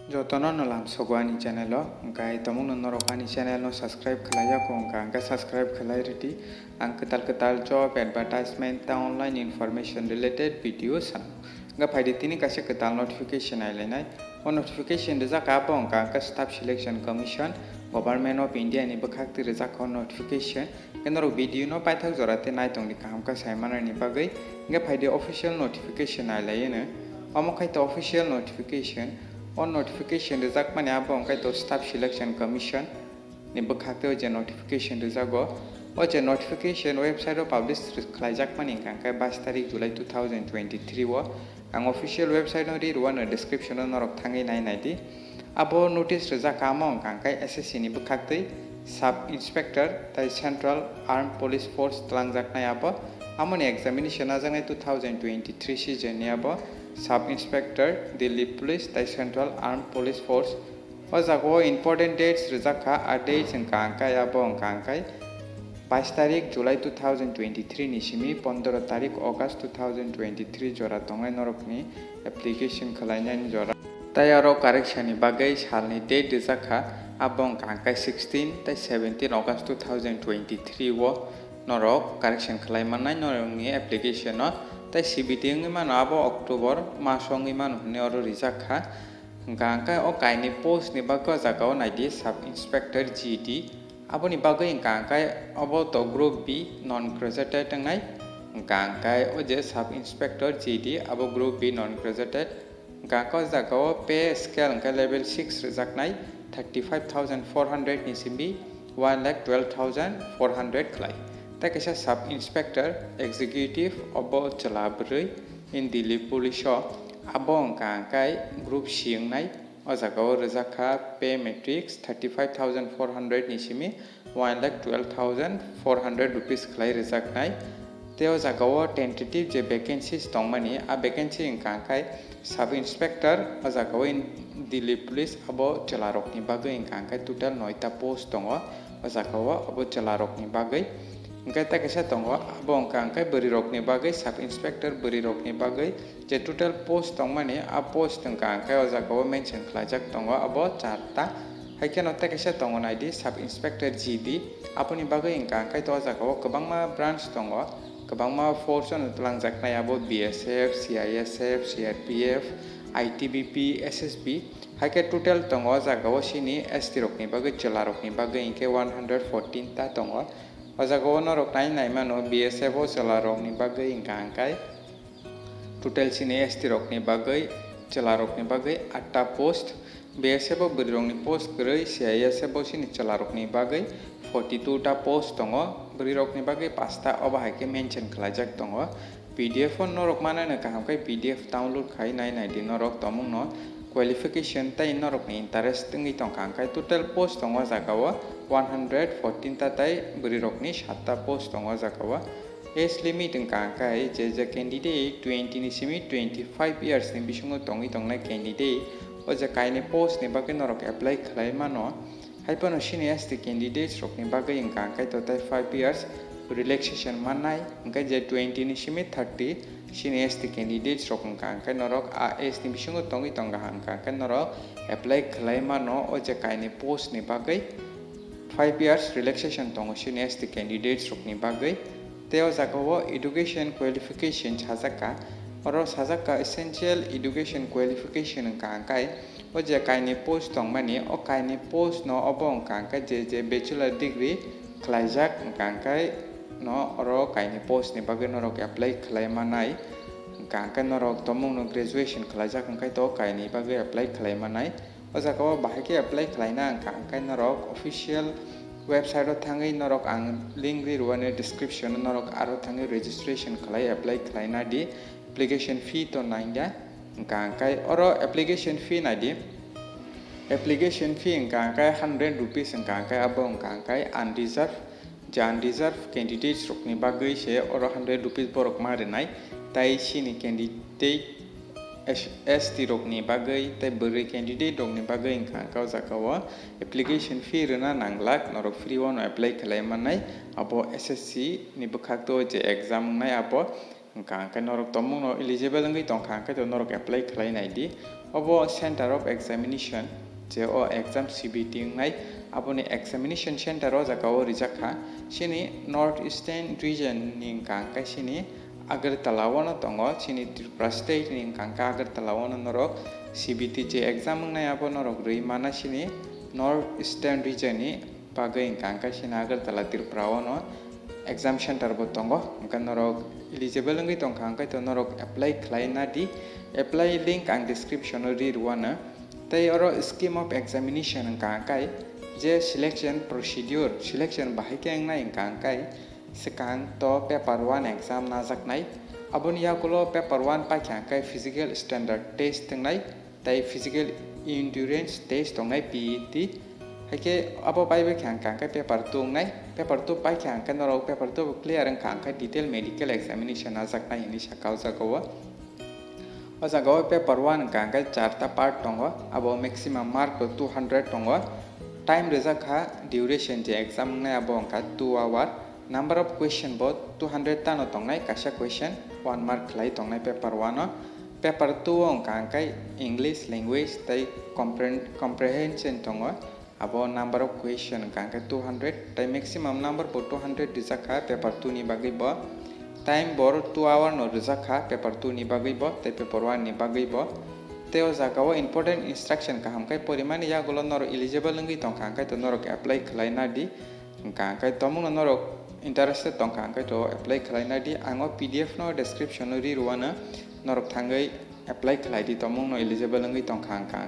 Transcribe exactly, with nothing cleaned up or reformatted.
Jotono no lamsogo ani channel o, hwnkhe tomungno norok ani channel no subscribe khlai ya kho wngkha, hwnkhe subscribe khlai rwdi. Ang kwtal kwtal job advertisement ta online information related video sanw. Hwnkhe phaidi tini kaisa kwtal notification nailainai. O notification rijak kha abo wngkha hwnkhe Staff Selection Commission, Government of India ni bwkhak twi rijak kha o notification. Hwnkhe norok video no paithak jora tei naitongdi kaham khe sai manani bagwi. Hwnkhe phaidi official notification nailaiyeno. Omo khai to official notification. O notification rijakmani abo wngkha to Staff Selection Commission ni bwkhak tei o je notification rijago. O je notification website o publish khlaijakmani hwnkha khe bais tarik July two thousand twenty-three o. Ang official website no ri rwano description o norok thangwi nai naidi. Abo notice rijak kha amo wngkha khe S S C ni bwkhak twi Sub Inspector tei Central Armed Police Force twlangjaknai abo. Amoni examination najaknai two thousand twenty-three season ni abo Sub Inspector, Delhi Police tei Central Armed Police Force. O jagao important dates rijak kha, a dates wngkha khe abo wngkha khe bais tarik July two thousand twenty-three ni simi pondro tarik August two thousand twenty-three jora tongnai norokni application khlainani jora. Tei oro correction ni bagwi salni date rijak kha, abo wngkha khe sixteen tei seventeen August two thousand twenty-three o norok correction khlai mannai norokni application o. Tei C B T wngwi mano abo October maso wngwi mano hwnwi oro rijak kha. Hwnkha khe o kainwi post ni bagwi o jagao naidi Sub Inspector G D. Aboni bagwi hwnkha khe obo to Group B non gazetted wngnai. Hwnkha khe o je Sub Inspector G D abo Group B non gazetted. Hwnkha khe o jagao pay scale hwnkhe level six rijaknai thirty five thousand four hundred ni simi one lakh twelve thousand four hundred khlai. Tei kaisa Sub Inspector Executive obo chwla bwrwi in Delhi Police o, abo wngkha khe Group C wngnai. O jagao rijak kha pay matrix thirty five thousand four hundred ni simi one lakh twelve thousand four hundred rupees khlai rijaknai. Tei o jagao tentative je vacancies tongmani, a vacancy wngkha khe Sub Inspector, o jagao in Delhi Police abo chwlarokni bagwi wngkha khe total noita post tongo. O jagao abo chwlarokni bagwi. Hwnkhe tei kaisa tongo, abo wngkha khe bwrwirokni bagwi, Sub Inspector bwrwirokni bagwi je total post tongmani, a post wngkha khe o jagao mention khlaijak tongo, abo charta. Hai kheno tei kaisa tongo naidi Sub Inspector G D, aboni bagwi wngkha khe to o jagao kwbangma branch tongo, kwbangma force no twlangjaknai abo B S F, C I S F, C R P F, I T B P, S S B. Hai khe total tongo o jagao sini S T rokni bagwi, chwlarokni bagwi hwnkhe one hundred fourteen ta tongo. O jagao norok nai nai mano B S F o chwlarokni bagwi hwnkha khe total sini S T rokni bagwi, chwlarokni bagwi atta post, B S F o bwrwirokni post kwrwi, C I S F o sini chwlarokni bagwi forty two ta post tongo, bwrwirokni bagwi pasta, obo hai khe mention khlaijak tongo. P D F o norok manano kaham khe P D F download khai nai naidi norok tomungno qualification tei norokni interest wngwi tongkha hwnkhe total post tongo o jagao one hundred fourteen ta tei bwrwirokni satta post tongo o jagao. Age limit wngkha khe je je candidate twenty ni simi twenty five years ni bisingo tongwi tongnai candidate o je kainwi post ni bagwi norok apply khlai mano. Hai phano sini S T candidates rokni bagwi wngkha khe to tei five years relaxation mannai, hwnkhe je twenty ni simi thirty sini S T candidates rok wngkha khe norok a age ni bisingo tongwi tongkha hwnkha khe norok apply khlai mano o je kainwi post ni bagwi. Five years relaxation tongo sini S T candidates rokni bagwi. Tei o jagao education qualification sajak kha. Oro sajak kha essential education qualification wngkha khe o je kainwi post tongmani, o kainwi post no obo wngkha khe je je bachelor degree khlaijak wngkha khe no oro kainwi post ni bagwi norok apply khlai manai. Wngkha khe norok tomungno graduation khlaijak wngkha khe to kainwi bagwi apply khlai manai. O jagao bahai khe apply khlaina wngkha khe norok official website o thangwi norok ang link ri rwani description o norok aro thangwi registration khlai apply khlaina di. Application fee to nangya. Hwnkha khe oro application fee naidi. Application fee wngkha khe hundred rupees wngkha khe abo wngkha khe unreserved, je unreserved candidates rokni bagwi se oro hundred rupees borok ma rwnai. Tai sini candidate S-, S T rokni bagwi tei bwrwi candidate rokni bagwi wngkha khe o jagao application fee rwna nanglak, norok free o no apply khlai mannai. Abo S S C ni bwkhak to je exam wngnai abo. Wngkha hwnkhe norok tongmungno eligible wngwi tongkha hwnkhe to norok apply khlai naidi. Obo Center of Examination, je o exam C B T wngnai, aboni examination center o jaga o rijak kha. Chini North Eastern region ni wngkha hwnkhe chini Agartala o no tongo, chini Tripura state ni wngkha hwnkhe Agartala o no norok C B T je exam wngnai abo norok rwi mana chini North Eastern region ni bagwi wngkha hwnkhe chini Agartala Tripura o no exam center bo tongo, hwnkhe norok eligible wngwi tongkha hwnkhe to norok apply khlai na di. Apply link ang description o ri rwano. Tei oro scheme of examination wngkha hwnkhe je selection procedure, selection bahai khe wngnai wngkha hwnkhe swkang to paper one exam najaknai. Aboni yagulo paper one paikha hwnkhe physical standard test wngnai tei physical endurance test wngnai P E T. Haikhe abo paibai kha hwnkha hwnkhe paper two wngnai. Paper two paikha hwnkhe norok paper two bo clear wngkha hwnkhe detail medical examination najaknai hinwi sakha o jaga o. O jaga o paper one wngkha hwnkhe charta part tongo, abo maximum mark two hundred tongo. Time rijak kha, duration je exam wngnai abo wngkha two hour. Number of question bo two hundred tano tongnai, kaisa question one mark khlai tongnai paper one o. Paper two o wngkha hwnkhe English language tei comprehend-, comprehension tongo. Abo number of question wngkha hwnkhe two hundred, tei maximum number bo two hundred rijak kha paper two ni bagwi bo. Time bo two hour no rijak kha paper two ni bagwi bo tei paper one ni bagwi bo. Tei o jaga o important instruction kaham khe porimani yagulo norok eligible wngwi tongkha hwnkhe to norok apply khlai na di. Wngkha hwnkhe tomungno norok interested tongkha hwnkhe to apply khlai na di. Ang o P D F no description o ri rwano, norok thangwi apply khlai di tomungno eligible wngwi tongkha hwnkha.